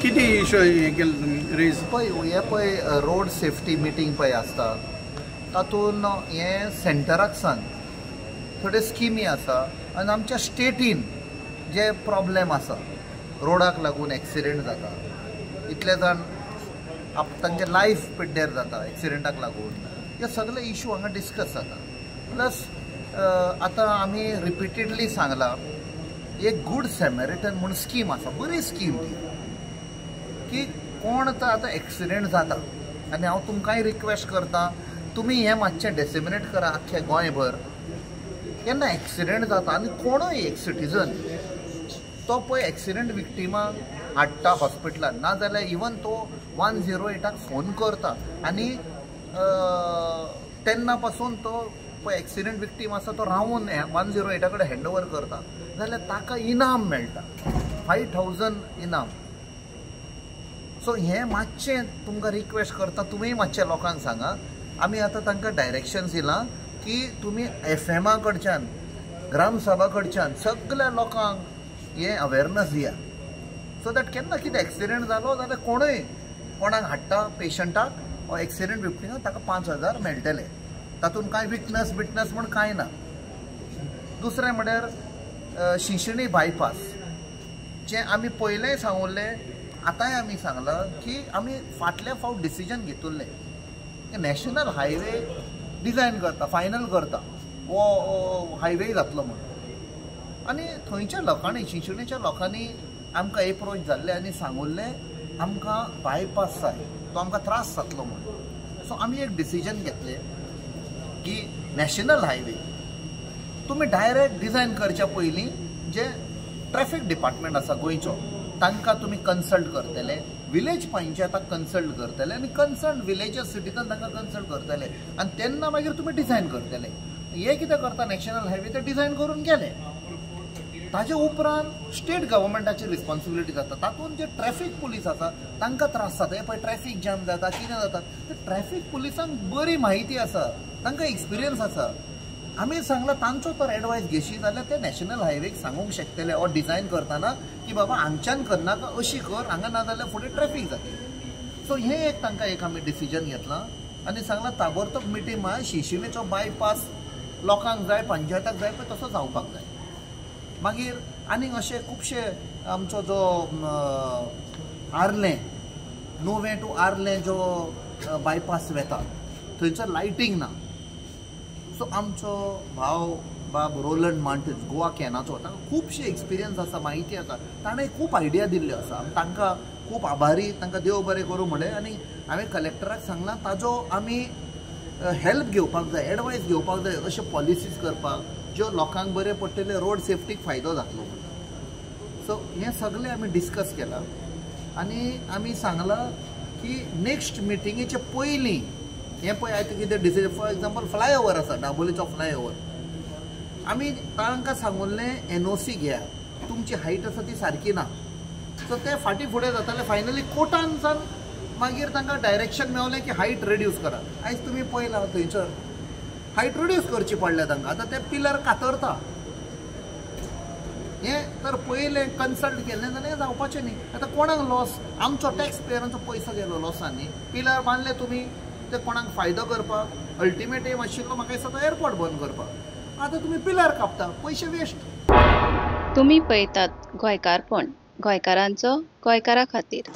कितें इशू हें केलें तुमी रेज? पळय हे पळय रोड सेफ्टी मिटींग पळय आसता तातूंत हें सेंटराक सान थोड्यो स्किमी आसा आनी आमच्या स्टेटीन जे प्रॉब्लेम आसा रोडाक लागून एक्सिडेंट जाता, इतले जाण तांचे लायफ पिड्ड्यार जाता एक्सिडेंटाक लागून, हे सगळे इशू हांगा डिस्कस जाता. प्लस आतां आमी रिपिटेडली सांगलां एक गूड सेमेरिटन म्हूण स्कीम आसा, बरी स्कीम ती, की कोण तर आतां एक्सिडेंट जाता आनी हांव तुमकांय रिक्वेस्ट करता तुमी हें मातशें डेसिमिनेट करा आख्ख्या गोंयभर. केन्ना एक्सिडेंट जाता आनी कोणूय एक सिटीजन तो पळय एक्सिडेंट विक्टिमाक हाडटा हॉस्पिटलान, नाजाल्यार इवन तो 108 फोन करता आनी तेन्ना पासून तो पळय एक्सिडेंट विक्टीम आसा तो रावून 108 कडेन हँड ओवर करता जाल्यार ताका इनाम मेळटा 5000 इनाम. सो हें मातशें तुमकां रिक्वेस्ट करता तुमी मातशें लोकांक सांगा. आमी आतां तांकां डायरेक्शन्स दिलां की तुमी एफएमा कडच्यान ग्रामसभा कडच्यान सगळ्या लोकांक हे अवेरनस दिया सो that केन्ना कितें एक्सिडेंट जालो जाल्यार कोणूय कोणाक हाडटा पेशंटाक वा एक्सिडेंट विक्टिमाक ताका 5000 मेळटले, तातूंत कांय विटनस बिटनस म्हूण कांय ना. दुसरें म्हळ्यार शिंशिणी बायपास जें आमी पयलेंय सांगुल्लें आतांय आमी सांगलां की आमी फाटल्या फावट डिसिजन घेतिल्लें की नॅशनल हायवे डिजायन करता फायनल करता हो हायवे जातलो म्हूण, आनी थंयच्या लोकांनी शिंशिणीच्या लोकांनी आमकां एप्रोच जाल्ले आनी सांगुल्लें आमकां बायपास जाय तो आमकां त्रास जातलो म्हूण. सो आमी एक डिसिजन घेतलें की नॅशनल हायवे तुमी डायरेक्ट डिजायन करच्या पयलीं जे ट्रॅफिक डिपार्टमेंट आसा गोंयचो तांकां तुमी कन्सल्ट करतले, विलेज पंचायताक कन्सल्ट करतले आनी कन्सर्न विलेजस सिटीजन तांकां कन्सल्ट करतले आनी तेन्ना मागीर तुमी डिजायन करतले. हे कितें करता नॅशनल हायवे ते डिजायन करून गेले, ताजे उपरांत स्टेट गव्हर्मेंटाची रिस्पॉन्सिबिलिटी जाता, तातूंत जे ट्रॅफिक पुलीस आसा तांकां त्रास जाता, हे पळय ट्रॅफिक जॅम जाता कितें जाता, ते ट्रॅफिक पुलिसांक बरी म्हायती आसा तांकां एक्सपिरियन्स आसा. आमी सांगलां तांचो तर एडवायस घेशी जाल्यार ते नॅशनल हायवेक सांगूंक शकतले ऑर डिजायन करतना की बाबा हांगच्यान करनाका अशी कर हांगा ना जाल्यार फुडें ट्रॅफिक जातली. सो हें एक तांकां एक आमी डिसिजन घेतलां आनी सांगलां ताबडतोब मिटींग म्हळ्यार शिंशिणेचो बायपास लोकांक जाय पंचायताक जाय पळय तसो जावपाक जाय. मागीर आनीक अशे खुबशे आमचो जो आर्लें नुवें टू आर्लें जो बायपास वेता थंयसर लायटींग ना. सो आमचो भाव बाब रोलंड मार्टिन्स गोवा कॅनाचो तांकां खुबशे एक्सपिरियन्स आसा म्हायती आसा, ताणें खूब आयडिया दिल्ल्यो आसा, तांकां खूब आभारी, तांकां देव बरें करूं म्हणलें. आनी हांवें कलेक्टराक सांगलां ताजो आमी हेल्प घेवपाक जाय, एडवायस घेवपाक जाय अश्यो पॉलिसीज करपाक ज्यो लोकांक बरें पडटले रोड सेफ्टीक फायदो जातलो म्हणून. सो हें सगळें आमी डिस्कस केलां आनी आमी सांगलां की नेक्स्ट मिटिंगेचे पयलीं हें पळय आतां कितें डिसिजन फॉर एग्जाम्पल फ्लायओवर आसा दाबोलीचो फ्लायओवर आमी तांकां सांगुल्लें एनओसी घेया तुमची हायट आसा ती सारकी ना, सो ते फाटीं फुडें जाताले फायनली कोर्टान सावन मागीर तांकां डायरेक्शन मेवलें की हायट रिड्यूस करा. आयज तुमी पळयलां थंयसर हायट रिड्यूस करची पडल्या तांकां, आतां ते पिलर कातरता. हें तर पयलें कन्सल्ट केल्लें जाल्यार जावपाचें न्ही. आतां कोणाक लॉस, आमचो टॅक्स पेयरांचो पयसो गेलो लॉसान न्ही. पिलर बांदले तुमी ते कोणाक फायदो करपाक, अल्टिमेट एम आशिल्लो म्हाका दिसता तो एअरपोर्ट बंद करपाक, आतां तुमी पिलर कापता पयशे वेस्ट. तुमी पळयतात गोंयकारपण, गोंयकारांचो गोंयकारा खातीर.